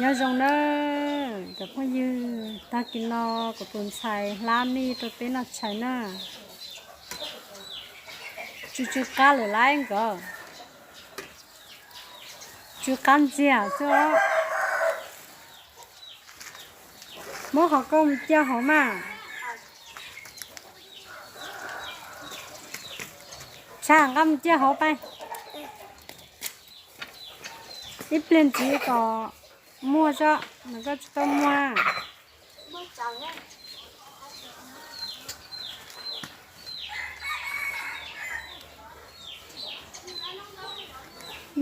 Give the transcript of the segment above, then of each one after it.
Nyob zoo na cov phooj ywg, tag kis no kuv tus ntxhais hlab mij rau peb noj tshais na. Tsw tsw qab lawm lauj nkawd. Tsw qab ntxiag xwb os. Muab qhov koj mus cia hauv mas. Tsha, nqa mus cia hauv pais. Ib pliag ntxiv kom muag tso, nws koj tsis tau muag.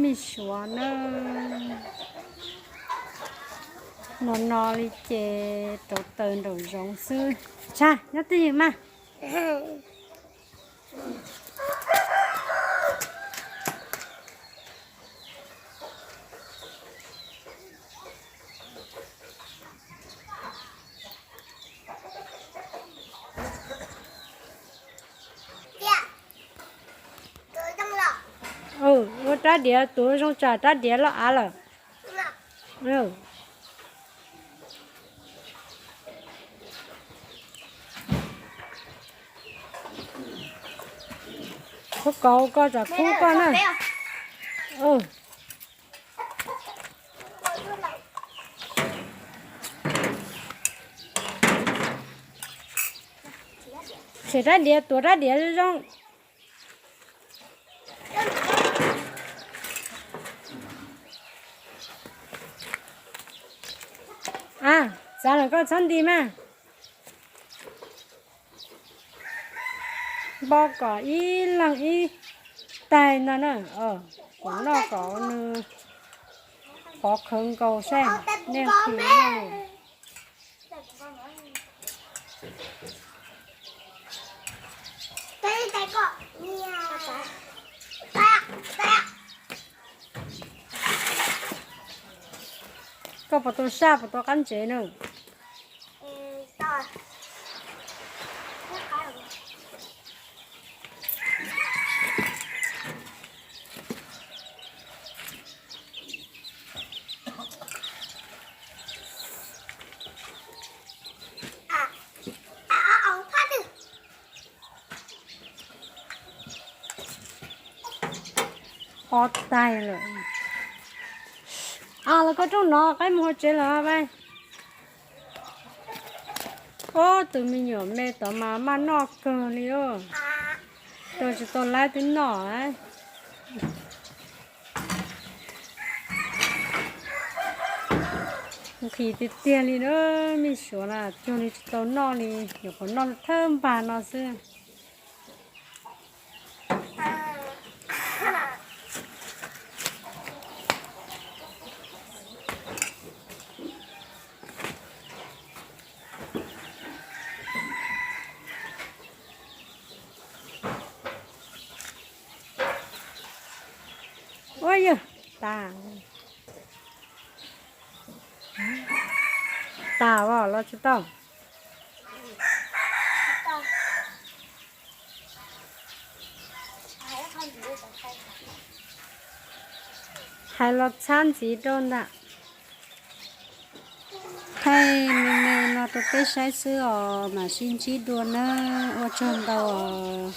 Mij suav na, no no li ces rauv taws nraum zoov xwb. Tsha, nyob twj ywm mas. Ua rab diav tuav zoo tsam rab diav loj av lawm. Khub kauv koj tsam khub koj na. Tshem rab diav tuav rab diav zoo zoo. A, txav lawm koj txhob nti mas. Npo kom ib leeg ib tais ntag na. Kom noj kom nws pov khawv nkaus saib, nej nqhis noj. Koj puas tau saj puas tau qab ntsev na? Ob tais lawm. A, los koj rooj no qaib mus hauv tsev lawm pais. Ob tug me nyuam me tod mas maj noj kawg li os. Rau tsis tau laib twb noj. Nqhis tiag tiag li na, me suav na cuag li tsis tau noj li, nyuam qhuav noj thawj npag no xwb. Ua yog tas, tas os los tsis tau. Hais los txhab ntxiv rau ntawm. Thaij me me no rau peb saib xwb os, mam sib ntsib dua nawb, ua tsaug ntau os.